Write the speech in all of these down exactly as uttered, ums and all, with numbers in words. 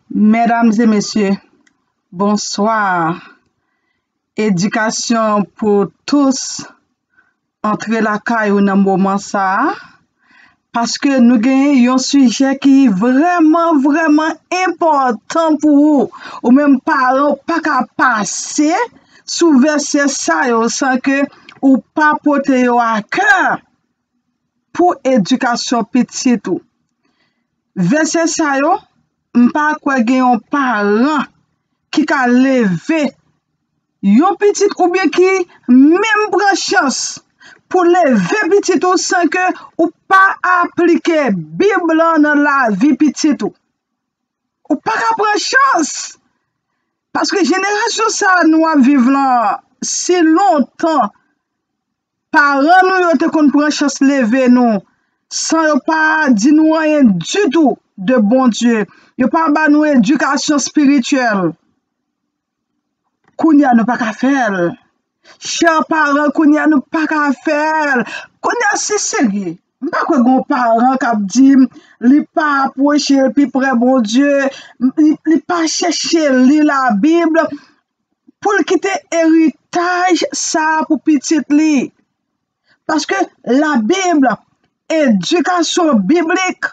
Mesdames et messieurs, bonsoir. Éducation pour tous, antre lakay ou nan moman sa a, paske nou gen yon sijè ki vrèman, vrèman enpòtan pou ou. Ou menm paran, ou pa ka pase sou vèsè sa yo san ke ou pa pote yo a kè pou edikasyon pitit ou. Vèsè sa yo, m pa kwè gen yon paran ki ka leve yon pitit oubyen ki menm pran chans pou leve pitit ou san ke ou pa aplike Bib lan nan lavi pitit ou. Ou pa ka pran chans. Paske jenerasyon sa a nou ap viv lan, si lontan paran nou yo te konn pran chans leve nou san yo pa di nou anyen ditou de Bondye, yo pa ba nou edikasyon espirityèl. Kounye a nou pa ka fè l. Chè paran, kounye a nou pa ka fè l. Kounye a se serye. M pa kwè gen yon paran k ap di m li pa apwoche l pi pre Bondye, li, li pa chèche li Labib pou l kite eritaj sa a pou pitit li. Paske Labib, edikasyon biblik,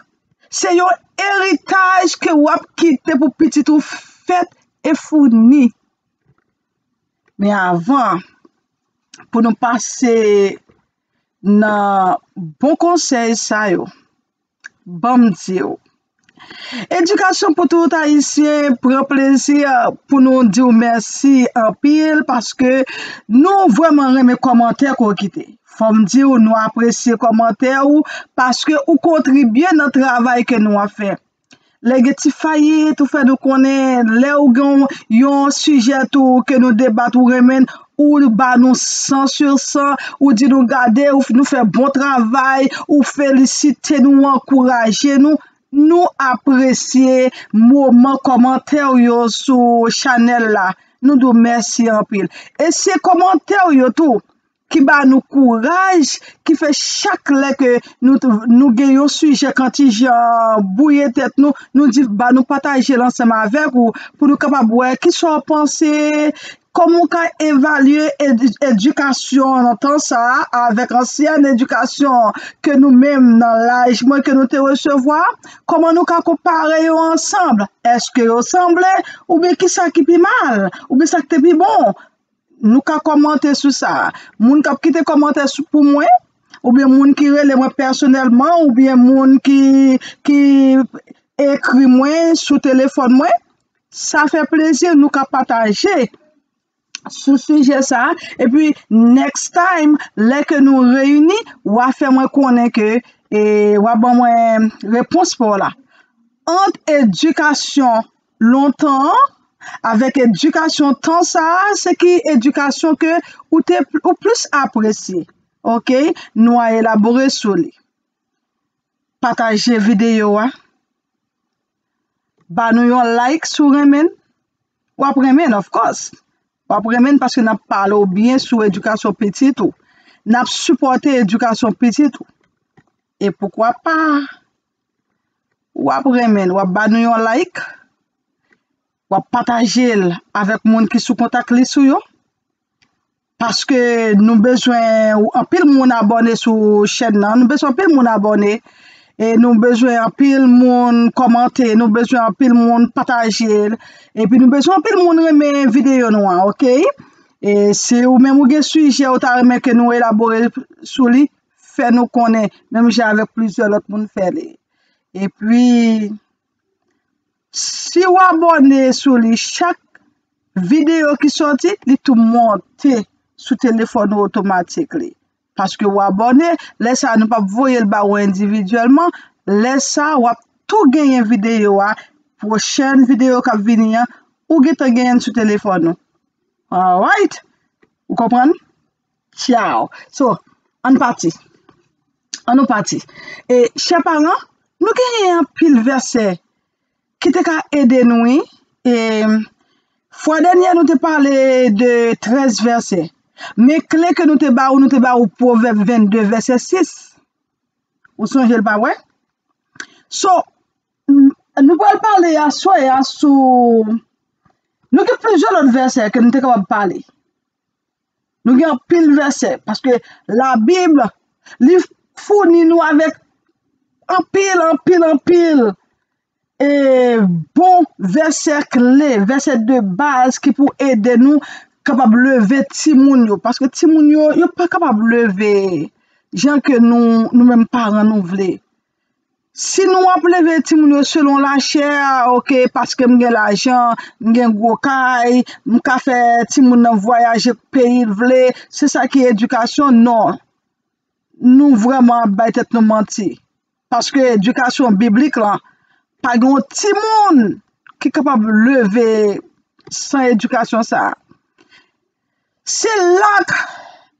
se yon eritaj ke w ap kite pou pitit ou fèt e founi. Men avan, pou nou pase nan bon konsèy sa yo, ban m di w. Edikasyon pou tout Ayisyen pran plezi pou nou di w mèsi anpil paske nou vrèman renmen kòmantè ke w kite. Fò m di w, nou apresye kòmantè ou paske ou kontribye nan travay ke nou ap fè. Lè gen ti fayit, ou fè nou konnen, lè ou gen yon, yon sijè tou ke nou debat, ou renmen l, ou ba nou san sou san, ou di nou gade, ou, nou fè bon travay, ou felisite nou, ou ankouraje nou. Nou apresye moman kòmantè w yo sou chanèl la. Nou di w mèsi anpil. E se kòmantè w yo tou ki ba nou kouraj, ki fè chak lè ke nou, nou gen yon sijè k an ti jan bwouye tèt nou, nou di ba nou pataje l ansanm avèk ou, pou nou kapab wè kisa w panse, kòman w ka evalye edi-, edikasyon nan tan sa a avèk ansyèn edikasyon ke nou menm nan laj mwen ke nou te resevwa, kòman nou ka konpare yo ansanm, èske yo sanble, oubyen kisa ki pi mal, oubyen sa k te pi bon. Nou ka kòmante sou sa. Moun k ap kite kòmantè sou, pou mwen, oubyen moun ki rele mwen pèsonèlman, oubyen moun ki, ki ekri mwen sou telefòn mwen, sa fè plezi, nou ka pataje sou sijè sa. Epi, next time, lè ke nou reyini, w a fè mwen konnen ke, e, w a ban mwen repons pa w la. Ant edikasyon lontan an avèk edikasyon tan sa a, se ki edikasyon ke ou te, ou plis apresye? Oke, nou a elabore sou li. Pataje videyo a. Ba nou yon like si w renmen l. W ap renmen l, of course. W ap renmen l paske n ap pale w byen sou edikasyon pitit ou. N ap sipòte edikasyon pitit ou. E poukwa pa, w ap renmen l, w ap ba nou yon like, w ap pataje l avèk moun ki sou kontak lis ou yo. Paske nou bezwen anpil moun abòne sou chèn nan. Nou bezwen anpil moun abòne. E nou bezwen anpil moun kòmante. Nou bezwen anpil moun pataje l. Epi nou bezwen anpil moun renmen videyo nou an, oke? E si ou menm ou gen sijè ou ta renmen ke nou elabore sou li, fè nou konnen. Menm jan avèk plizyè lòt moun fè li. Epi, si w abòne sou li, chak videyo ki sòti, li tou monte sou telefòn ou otomatik li. Paske w abòne, lè sa a nou p ap voye l ba ou endividyèlman, lè sa a w ap tou genyen videyo a, pwochèn videyo k ap vini an, ou gentan genyen l sou telefòn ou. Alright? Ou konprann? Tchaw. So, ann pati. Ann nou pati. E, chè paran, nou genyen anpil vèsè ki te ka ede nou, wi. E, fwa dènyè, nou te pale de trèz vèsè. Men kle ke nou te ba ou, nou te ba ou Pwovèb vennde, vèsè sis. Ou sonje l, pa vre? So, m- nou pral pale aswè a sou, nou gen plizyè lòt vèsè ke nou te kapab pale. Nou gen anpil vèsè, paske Labib, li founi nou avèk anpil, anpil, anpil e bon vèsè kle, vèsè de baz ki pou ede nou kapab leve timoun yo. Paske timoun yo, yo pa kapab leve jan ke nou, nou menm paran nou vle. Si nou ap leve timoun yo selon lachè, oke, paske m gen lajan, m gen gwo kay, m ka fè timoun nan vwayaje peyi l vle, se sa ki edikasyon? Non. Nou vrèman ap bay tèt nou manti. Paske edikasyon biblik lan, pa gen yon timoun ki kapab leve san edikasyon sa a. Se lack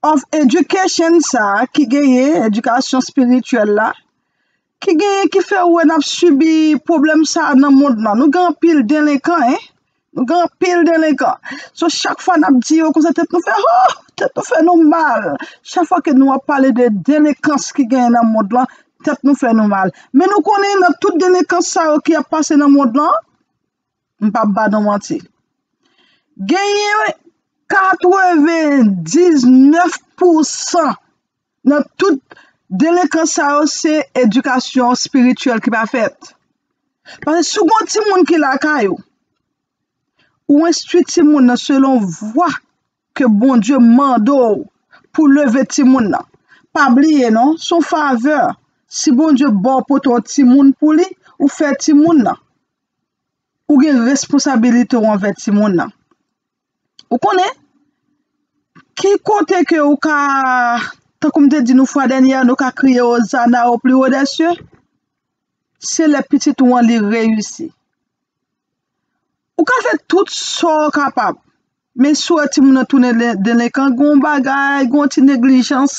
of education sa a ki genyen, edikasyon espirityèl la, ki genyen ki fè wè n ap sibi pwoblèm sa a nan mond lan. Nou gen anpil delenkan, en. Nou gen anpil delenkan. So, chak fwa n ap di yo konsa, tèt nou fè, oh, tèt nou fè nou mal. Chak fwa ke nou ap pale de delenkans ki genyen nan mond lan, tèt nou fè nou mal. Men nou konnen nan tout delenkans sa yo ki ap pase nan mond lan, m p ap ba nou manti. Genyen katrevendiznèf pousan nan tout delenkans sa yo, se edikasyon espirityèl ki pa fèt. Paske si w gen yon timoun ki lakay ou, ou enstwi timoun nan selon vwa ke Bondye mande w pou leve timoun nan. Pa bliye non, se yon favè. Si Bondye ba w pote yon timoun pou li, ou fè timoun nan. Ou gen responsabilite w anvè timoun nan. Ou konnen, ki kote ke ou ka, tankou m te di nou fwa dènyè, nou ka kriye Ozana o pli wo dè sye? Se lè pitit ou an li reyisi. Ou ka fè tout sa w kapab, men si w wè timoun nan tounen le- delenkan, gen yon bagay, gen yon ti neglijans,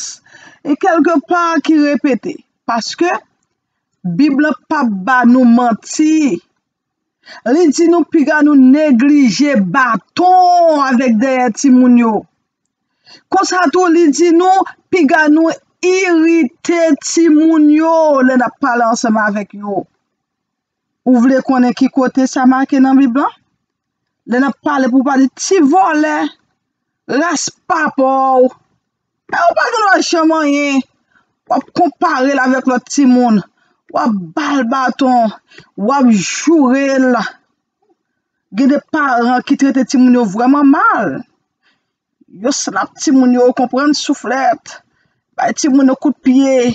e kèlkepa ki repete. Paske Bib lan p ap ba nou manti. Li di nou piga nou neglije baton avèk dèyè timoun yo. Konsa tou, li di nou piga nou irite timoun yo lè n ap pale ansanm avèk yo. Ou vle konnen ki kote sa make nan Bib lan? Lè n ap pale pou pale ti vòlè, ras papa w, e ou pa gen dwa janm anyen. W ap konpare l avèk lòt timoun. W ap ba l baton. W ap joure l. Gen de paran ki trete timoun yo vrèman mal. Yo slap timoun yo, ou konprann, souflèt. Bay timoun yo kout pye.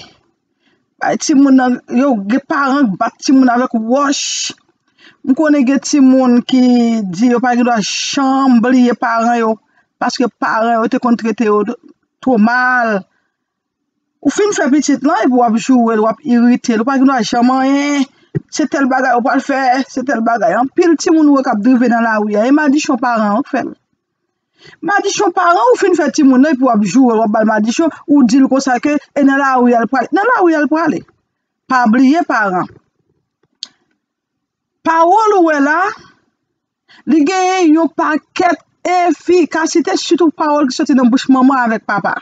Bay timoun nan, yo gen paran k bat timoun avèk wòch. M konnen gen timoun ki di yo pa gen dwa janm bliye paran yo, paske paran yo te konn trete yo two mal. Ou fin fè pitit lan, epi w ap joure l, w ap irite l, ou pa gen dwa janm anyen. Se tèl bagay ou pral fè, se tèl bagay. Anpil timoun ou wè k ap drive nan lari a, e madichon paran an k fè l. Madichon paran, ou fin fè timoun nan, epi w ap joure l, w ap ba l madichon, ou di l konsa ke e nan lari a l prale. Nan lari a l prale. Pa bliye paran. Pawòl ou wè la, li genyen yon pakèt efikasite, sitou pawòl ki soti nan bouch manman avèk papa.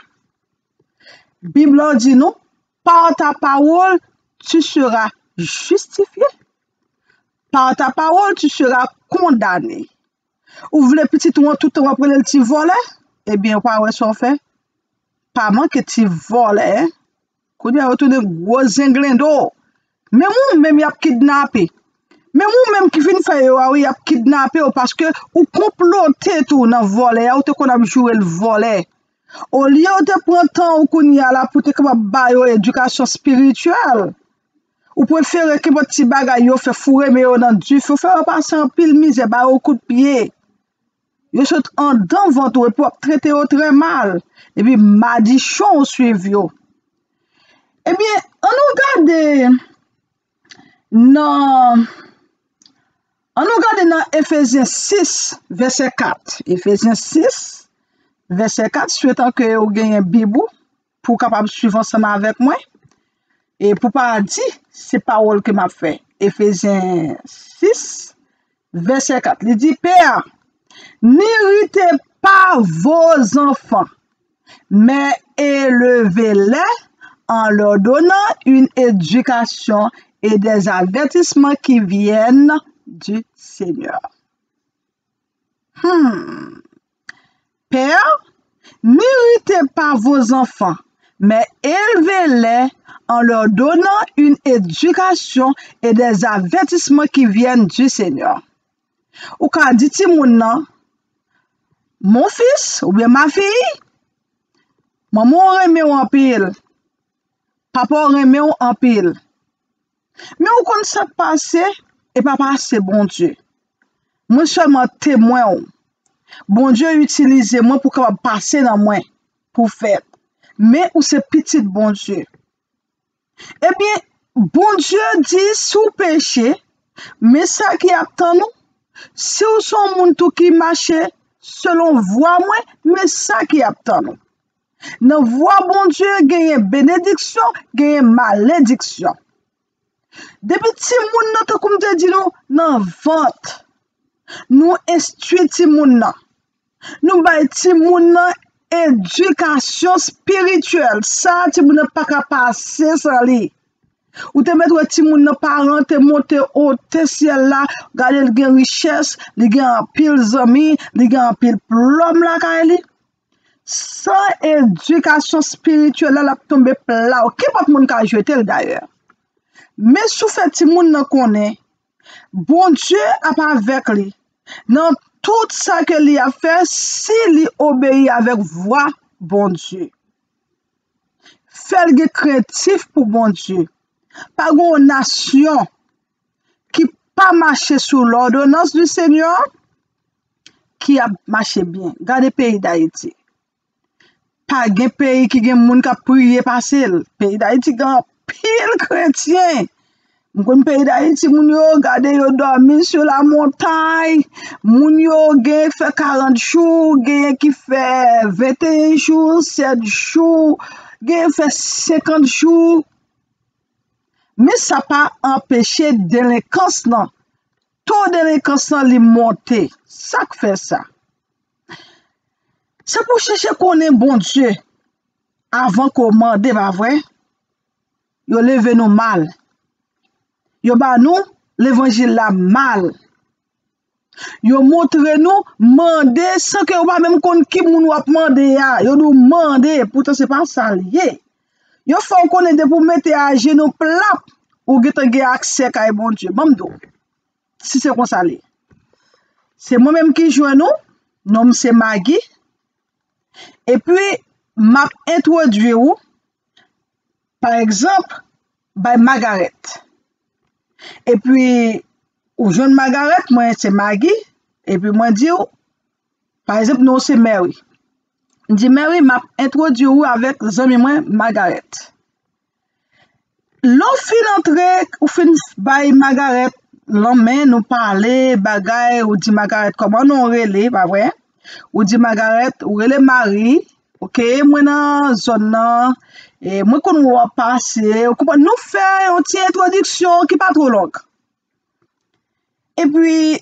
Bib lan di nou, par ta parole, tu seras justifié. Par ta parole, tu seras condamné. Ou vle pitit ou an tout tan w ap rele l ti vòlè? Ebyen, ou pa wè sa w fè? Pa manke ti vòlè. Kounye a, yo tounen gwo zenglendo. Menm ou menm, y ap kidnape. Menm ou menm ki fin fè yo a, wi, y ap kidnape w paske ou konplote tou nan vòlè a, ou te konn ap joure l vòlè. Olye w te pran tan ou kounye a la pou te kapab ba yo edikasyon espirityèl, ou prefere kenpòt ti bagay yo fè, foure men yo nan dife, ou fè yo pase anpil mizè, ba yo kout pye. Yo sot andan vant ou epi w ap trete yo trè mal. Epi madichon w swiv yo. Ebyen, ann nou gade nan, ann nou gade nan Efezyen sis, vèsè kat. Efezyen sis, vèsè kat, swetan ke ou genyen Bib ou, pou w kapab swiv ansanm avèk mwen. E pou pa di, se pawòl ke m ap fè. Efezyen sis, vèsè kat, li di, Pères, n'irritez pas vos enfants, mais élevez-les en leur donnant une éducation et des avertissements qui viennent du Seigneur. Hmm. Pères, n'irritez pas vos enfants, mais élevez-les en leur donnant une éducation et des avertissements qui viennent du Seigneur. Ou ka di timoun nan, mon fils oubyen ma fille, manman w renmen w anpil, papa w renmen w anpil. Men ou konn sa k pase, e pa pase Bondye. Mwen sèlman temwen w. Bondye itilize mwen pou kapab pase nan mwen, pou fèt. Men ou se pitit Bondye. Ebyen, Bondye di, si w peche, men sa ki ap tann ou. Si w se yon moun tou ki mache selon vwa mwen, men sa ki ap tann ou. Nan vwa Bondye, genyen benediksyon, genyen malediksyon. Depi timoun nan, tankou m te di nou, nan vant, nou enstwi timoun nan. Nou bay timoun nan edikasyon espirityèl. Sa, timoun nan pa ka pase san li. Ou te mèt wè timoun nan, paran te monte ote syèl la, gade, l gen richès, li gen anpil zanmi, li gen anpil plòm lakay li. San edikasyon espirityèl la, l ap tonbe pla. Kenpòt moun ka jete l dayè. Men si w fè timoun nan konnen Bondye ap avèk li nan tout sa ke li ap fè, si li obeyi avèk vwa Bondye. Fè l gen krentif pou Bondye. Pa gen yon nasyon ki pa mache sou l'ordonnance du Seigneur ki ap mache byen. Gade peyi Dayiti. Pa gen peyi ki gen moun k ap priye pase l. Peyi Dayiti gen anpil kretyen. M konn peyi Dayiti, moun yo, gade, yo dòmi sou la montay. Moun yo gen k fè karant jou, genyen ki fè venteyen jou, sèt jou, genyen fè senkant jou. Men sa pa anpeche delenkans lan, to delenkans lan li monte. Sa k fè sa? Se pou chèche konnen Bondye avan ke w mande, pa vre? Yo leve nou mal. Yo ba nou levanjil la mal. Yo montre nou mande san ke ou pa menm konn ki moun w ap mande a. Yo di w mande, poutan se pa sa l ye. Yo fè w konnen depi w mete ajenou plat, ou gentan gen aksè kay Bondye. Ban m di w, si se konsa l ye. Se mwen menm ki jwenn ou, non m se Maggie. Epi, m ap entwodui ou, pa egzanp, bay Magarèt. Epi, ou jwenn Magarèt, mwen se Maggie, epi mwen di w, pa egzanp, non w se Mary. M di, Mary, m ap entwodui ou avèk zanmi mwen, Magarèt. Lè w fin antre, ou fin bay Magarèt lanmen, nou pale, bagay, ou di Magarèt kòman non w rele, pa vre? Ou di Magarèt, ou rele Mary, oke, mwen nan zòn nan, e mwen konn wè w ap pase, ou konprann? Nou fè yon ti entwodiksyon ki pa twò long. Epi,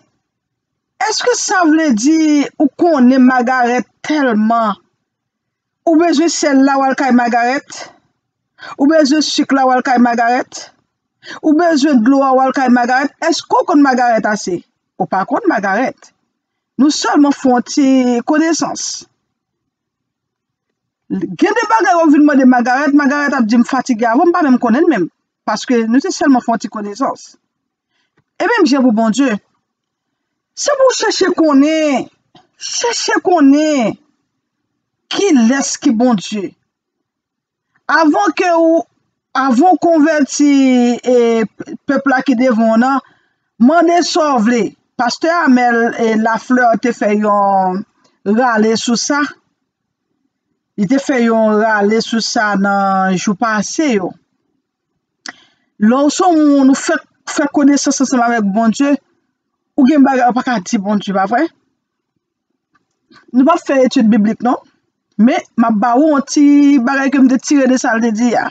èske sa vle di ou konnen Magarèt tèlman? Ou bezwen sèl la, w al kay Magarèt? Ou bezwen sik la, w al kay Magarèt? Ou bezwen dlo a, w al kay Magarèt? Èske w konn Magarèt ase? Ou pa konn Magarèt. Nou sèlman fè yon ti konesans. Gen de bagay w ap vin mande Magarèt, Magarèt ap di m fatige avan, m pa menm konnen l menm. Paske nou te sèlman fè yon ti konesans. E menm jan pou Bondye. Se pou w chèche konnen, chèche konnen kilès ki Bondye. Avan ke ou, avan w konvèti, e, pèp la ki devan w nan, mande sa w vle. Pastè Amel, e, Lafleur te fè yon rale sou sa. Li te fè yon rale sou sa nan jou pase yo. Lè w se yon moun ou fèk fè konesans ansanm avèk Bondye, ou gen bagay ou pa ka di Bondye, pa vre? Nou p ap fè etid biblik non, men m ap ba ou yon ti bagay ke m te tire de sa l te di a.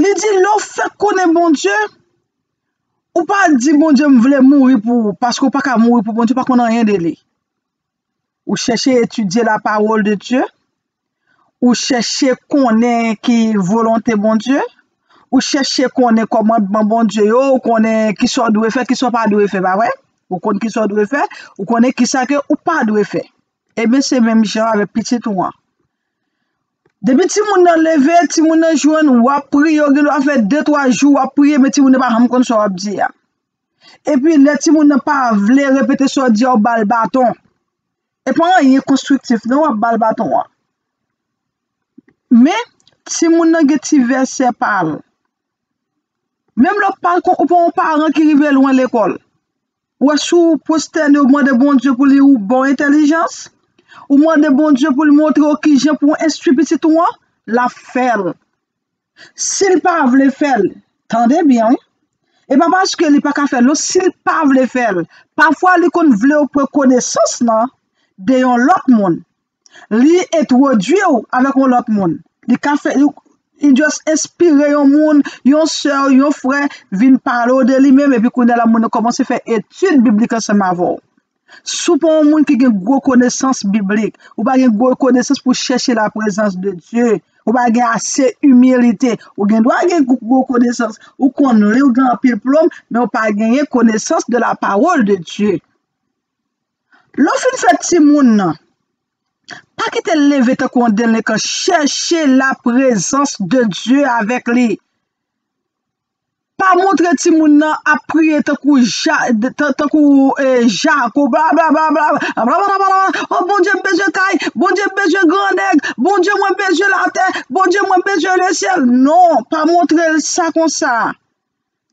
Li di, lè w fèk konnen Bondye, ou pa di Bondye m vle mouri pou ou, paske ou pa ka mouri pou Bondye, ou pa konn anyen de li. Ou chèche etidye la parole de Dieu, ou chèche konnen ki volonte Bondye, Ou chèche konnen kòmandman Bondye yo, ou konnen kisa w dwe fè, kisa w pa dwe fè, pa vre? Ou konn kisa w dwe fè, ou konnen kisa ke ou pa dwe fè. Ebyen, se menm jan avèk pitit ou an. Depi timoun nan leve, timoun nan jwenn, w ap priye, ou gen dwa fè de, twa jou w ap priye, men timoun nan pa janm konn sa w ap di a. Epi, lè timoun nan pa vle repete sa w di a, ou ba l baton. E pa anyen konstriktif, non, w ap ba l baton an. Men, timoun nan gen ti vèsè pa l. Menm lè w pa kon, ou pa yon paran ki rive lwen lekòl. Ou wè, si w pwostène, ou mande Bondye pou li ou ba w entèlijans, ou mande Bondye pou li montre w kijan pou w enstwi pitit ou an, l ap fè l. Si l pa vle fè l, tande byen, wi. E pa paske li pa ka fè l, non, si l pa vle fè l. Pafwa, li konn vle w pran konesans nan de yon lòt moun. Li entwodui w avèk yon lòt moun. Li ka fè, li, li just enspire yon moun, yon sè, yon frè, vin pale w de li menm, epi kounye a la, moun nan kòmanse fè etid biblik ansanm avè w. Si w pa yon moun ki gen gwo konesans biblik, ou pa gen gwo konesans pou chèche la prezans de Dye, ou pa gen ase imilite, ou gen dwa gen gwo, gwo konesans, ou konn li, ou gen anpil plom, men ou pa genyen konesans de la parole de Dye. Lè w fin fè timoun nan, pa kite l leve tankou yon delenkan, chèche la prezans de Dye avèk li. Pa montre timoun nan ap priye tankou Ja, tan- tankou eh, Jako, bla bla bla bla bla bla bla bla bla. Oh, Bondye, m bezwen kay, Bondye, m bezwen gran nèg, Bondye, mwen bezwen latè, Bondye, mwen bezwen lesyèl. Non, pa montre l sa konsa.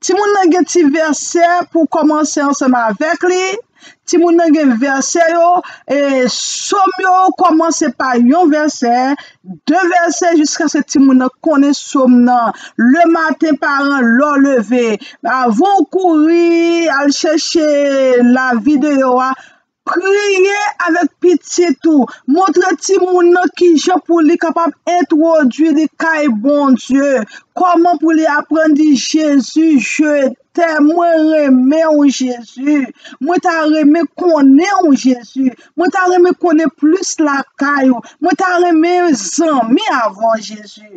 Timoun nan gen ti vèsè pou kòmanse ansanm avèk li. Timoun nan gen vèsè yo, e sòm yo kòmanse pa yon vèsè, de vèsè, jiskaske timoun nan konnen sòm nan. Le maten, paran, lè w leve, avan w kouri al chèche la videyo a, priye avèk pitit ou. Montre timoun nan kijan pou li kapab entwodui li kay Bondye. Kòman pou li aprann di, Jezi, je t'aime, mwen renmen w, Jezi. Mwen ta renmen konnen w, Jezi. Mwen ta renmen konnen plis lakay ou. Mwen ta renmen zanmi avè w, Jezi.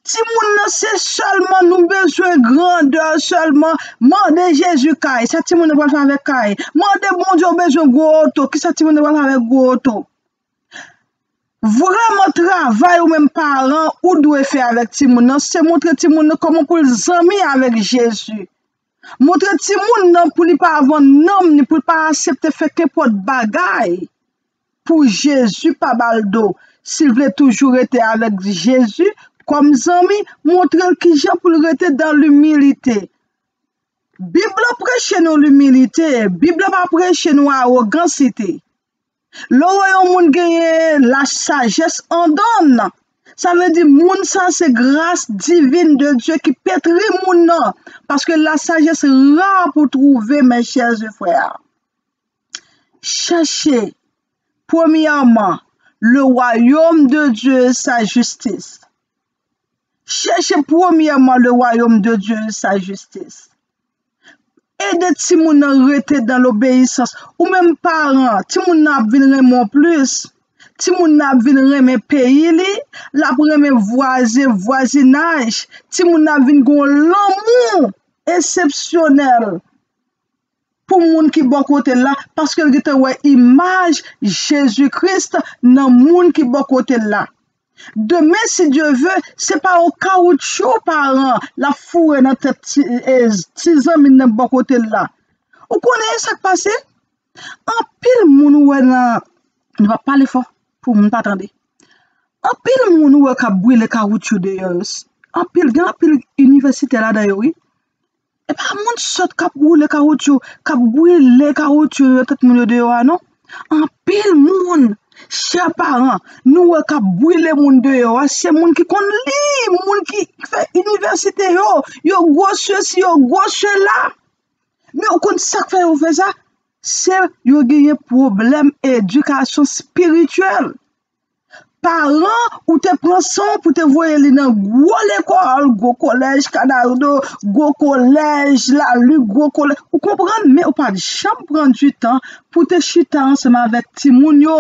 Timoun nan, se sèlman nou bezwen grandè sèlman. Mande Jezi kay. Sa timoun nan pral fè avèk kay? Mande Bondye ou bezwen gwo oto. Kisa timoun nan pral fè avèk gwo oto? Vrèman, travay ou menm paran ou dwe fè avèk timoun nan, se montre timoun nan kòman pou l zanmi avèk Jezi. Montre timoun nan pou li pa vann nanm ni pou li pa aksepte fè kenpòt bagay pou Jezi pa ba l do. Si l vle toujou rete avèk Jezi kòm zanmi, montre l kijan pou l rete dan limilite. Bib la preche nou limilite, Bib la pa preche nou awogansite. Lè w wè yon moun genyen la sajès andan l, sa vle di moun sa se gras divin de Dye ki petri moun nan, paske la sajès ra pou twouve, mes chers frères. Chèche, premyèman, le royaume de Dieu et sa justice. Chèche premyèman le royaume de Dieu et sa justice. Ede timoun nan rete dan lobeyisans. Ou menm paran, timoun nan ap vin renmen w plis. Timoun nan ap vin renmen peyi li, l ap renmen vwazen, vwazinaj. Timoun nan ap vin gen yon lanmou eksepsyonèl pou moun ki bò kote l la, paske l gentan wè imaj Jezi Kris nan moun ki bò kote l la. Demen, si Dye ve, se pa yon kawotchou paran l ap foure nan tèt ti, e, ti zanmi l nan bò kote l la. Ou konnen sa k pase? Anpil moun ou wè nan, nou pa pale fò pou moun pa tande. Anpil moun ou wè k ap brile kawotchou deyò yo. Anpil, gen anpil inivèsitè ladan yo, wi. E pa moun sòt k ap woule kawotchou, k ap brile kawotchou yo tèt moun yo deyò a, non. Anpil moun, chè paran, nou wè k ap brile moun deyò a, se moun ki konn li, moun ki fè inivèsite yo, yo gwo sesi, yo gwo sela. Men ou konn sa k fè yo fè sa? Se yo genyen pwoblèm edikasyon espirityèl. Paran ou te pran san w pou te voye li nan gwo lekòl, gwo kolèj Kanardo, gwo kolèj Lali, gwo kolèj, ou konprann, men ou pa t janm pran di tan pou te chita ansanm avèk timoun yo.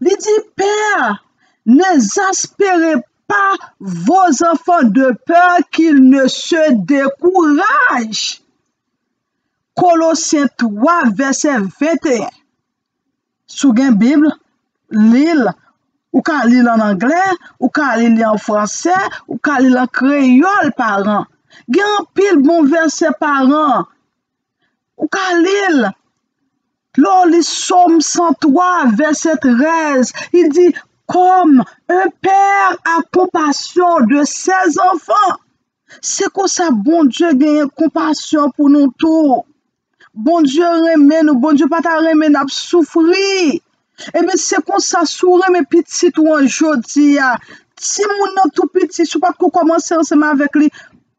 Li di, Père, n'exaspérez pas vos enfants de peur qu'ils ne se découragent. Kolosyen twa, vèsè venteyen. Si w gen Bib, li l. Ou ka li l an anglè, ou ka li l an fransè, ou ka li l an kreyòl, paran. Gen anpil bon vèsè, paran. Ou ka li l. Lè w li Sòm san twa, vèsè trèz, li di, Comme un père a compassion de ses enfants. Se konsa Bondye genyen konpasyon pou nou tou. Bondye renmen nou. Bondye pa ta renmen n ap soufri. Ebyen, se konsa, si w renmen pitit ou an jodi a, timoun nan tou piti, si w pa t ko kòmanse ansanm avèk li,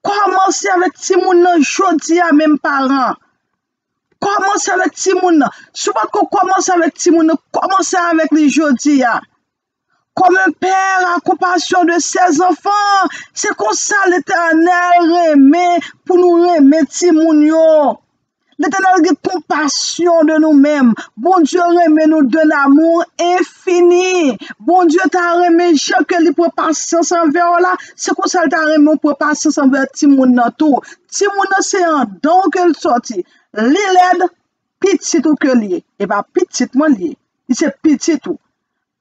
kòmanse avèk timoun nan jodi a, menm paran. Kòmanse avèk timoun nan. Si w pa t ko kòmanse avèk timoun nan, kòmanse avèk li jodi a. Comme un père a compassion de ses enfants. Se konsa Letènèl renmen pou nou renmen timoun yo. Letènèl gen konpasyon de nou menm. Bondye renmen nou d'un amour infini. Bondye ta renmen jan ke li pran pasyans anvè w la, se konsa l ta renmen w pran pasyans anvè timoun nan tou. Timoun nan se an dan w ke l sòti. Li lèd, pitit ou ke l ye. E pa pitit mwen l ye. Li se pitit ou.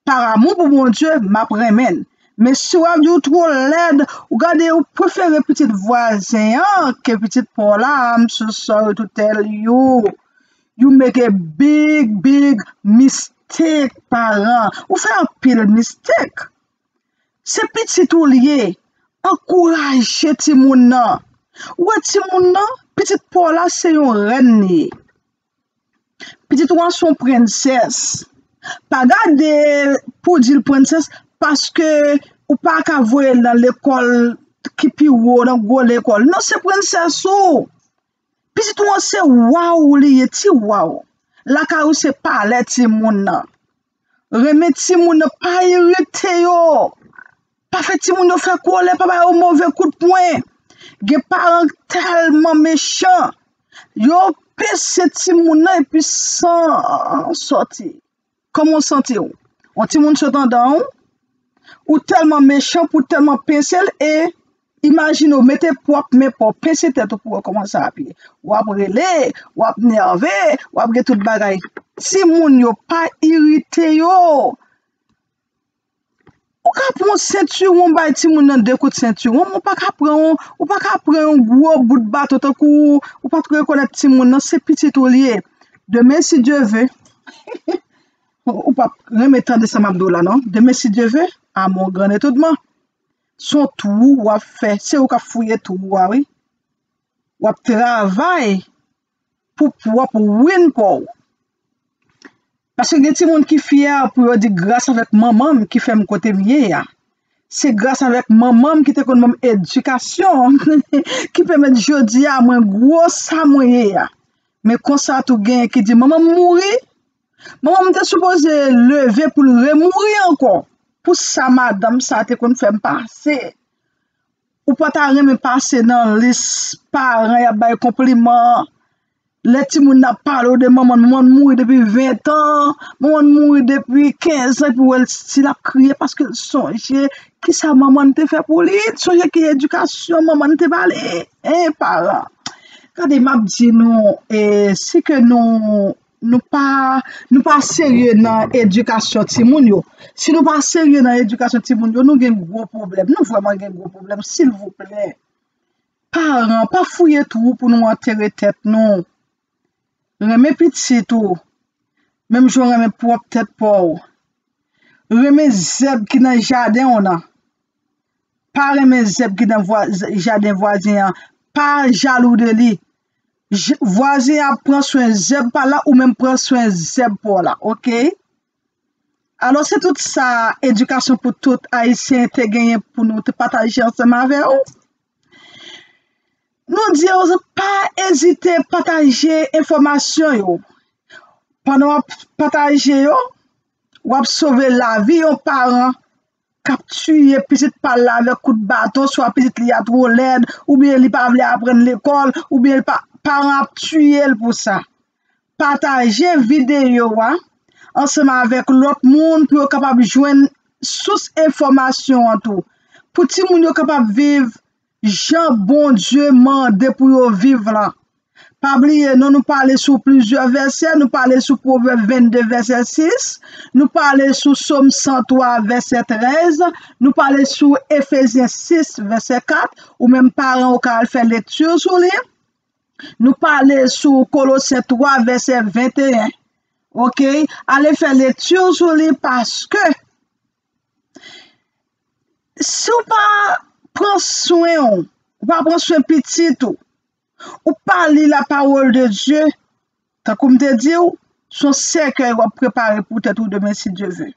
Par amour pou Bondye, m ap renmen l. Men si w ap di w twò lèd, ou gade, ou prefere pitit vwazen an ke pitit pa w la, I'm so sorry to tell you. You make a big, big mistake, paran. Ou fè anpil mistake. Se pitit ou l ye. Ankouraje timoun nan. Ou wè timoun nan, pitit pa w la se yon rèn li ye. Pitit ou an se yon prensès. Pa gade pou di l prensès, paske ou pa ka voye l nan lekòl ki pi wo, nan gwo lekòl. Non, se prensès ou. Pitit ou an se wa w li ye, ti wa w. Lakay ou se palè timoun nan. Renmen timoun nan, pa irite yo. Pa fè timoun yo fè kòlè, pa ba yo move kout pwen. Gen paran tèlman mechan. Yo pese timoun nan epi san sòti. Kòman w santi w? Yon timoun sot anndan w, ou tèlman mechan pou w tèlman pese l e imajine w mete pwòp men pa w pese tèt ou pou wè kòman sa ap ye. W ap rele, w ap nève, w ap gen tout bagay. Timoun yo, pa irite yo. Ou ka pran yon sentiwon bay timoun nan, de kout sentiwon, men ou pa ka pran yon, ou pa ka pran yon gwo bout baton tankou ou pa t rekonèt timoun nan, se pitit ou l ye. Demen, si Dye ve, ou p ap renmen tande sa m ap di w la, non. Demen, si Dye ve, a mon gran etonnman, se yon twou w ap fè, se ou k ap fouye twou a, wi. W ap travay pou pwòp win pa w. Paske gen timoun ki fyè pou yo di gras avèk manman m ki fè m kote m ye a. Se gras avèk manman m ki te konn ban m edikasyon ki pèmèt jodi a mwen gwo sa mwen ye a. Men konsa tou genyen ki di manman m mouri, manman m te sipoze leve pou l remouri ankò pou sa madanm sa te konn fè m pase. Ou pa ta renmen pase nan lis paran y ap bay konpliman. Lè timoun nan ap pale w de manman l, manman l mouri depi ven tan, manman l mouri depi kenz an, epi w wè l still ap kriye paske l sonje kisa manman l te fè pou li, l sonje ki edikasyon manman l te ba li. Hein, paran. Gade, m ap di nou, e, si ke nou nou pa, nou pa serye nan edikasyon timoun yo. Si nou pa serye nan edikasyon timoun yo, nou gen gwo pwoblèm. Nou vrèman gen gwo pwoblèm, silvouplè. Paran, pa fouye twou pou nou antere tèt nou. Renmen pitit ou, menm jan w renmen pwòp tèt pa w. Renmen zèb ki nan jaden w nan. Pa renmen zèb ki nan vwa-, jaden vwazen an. Pa jalou de li. J-, vwazen an ap pran swen zèb pa l la, ou menm pran swen zèb pa w la, oke? Alò, se tout sa edikasyon pou tout Ayisyen te genyen pou nou te pataje ansanm avè w. Nou di yo, pa ezite pataje enfòmasyon yo. Pandan w ap pataje yo, w ap sove lavi yon paran k ap tiye pitit pa l la avèk kout baton, swa pitit li a twò lèd, oubyen li pa vle aprann lekòl, oubyen li pa, paran ap tiye l pou sa. Pataje videyo a ansanm avèk lòt moun pou yo kapab jwenn sous enfòmasyon an tou. pou timoun yo kapab viv jan Bondye mande pou yo viv lan. Pa bliye non, nou pale sou plizyè vèsè, nou pale sou Pwovèb vennde vèsè sis, nou pale sou Sòm san twa vèsè trèz, nou pale sou Efezyen sis vèsè kat, ou menm paran ou ka al fè lekti sou li. Nou pale sou Kolosyen twa vèsè venteyen. Oke? Ale fè lekti sou li paske si w pa pran swen w, ou pa pran swen pitit ou, ou pa li la parole de Dieu, tankou m te di w, se yon sèkèy w ap prepare pou tèt ou demen si Dye ve.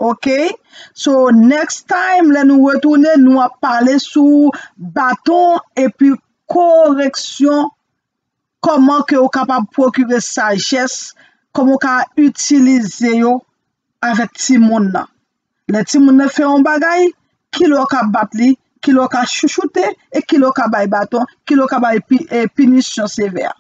Oke? So, next time, lè nou retounen, nou ap pale sou baton epi koreksyon, kòman ke ou kapab pwokire sajès, kòman ou ka itilize yo avèk timoun nan. Lè timoun nan fè yon bagay, kilè ou ka bat li, kilè ou ka chouchoute, e kilè ou ka bay baton, kilè ou ka bay pi- e pinisyon sevè.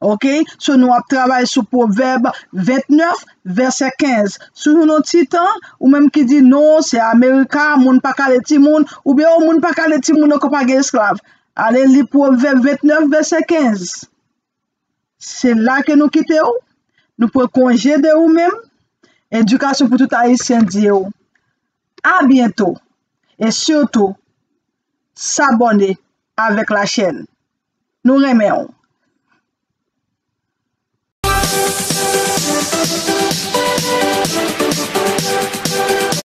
Oke? So, nou ap travay sou Pwovèb vennèf, vèsè kenz. Si w jwenn yon ti tan, ou menm ki di non, se Amerika, moun pa kale timoun, oubyen yon moun pa kale timoun ankò, pa gen esklav. Ale li Pwovèb vennèf, vèsè kenz. Se la ke nou kite w. Nou pran konje de ou menm. Edikasyon pou tout Ayisyen di w a byento. E sitou, sabòne avèk lachèn. Nou renmen w.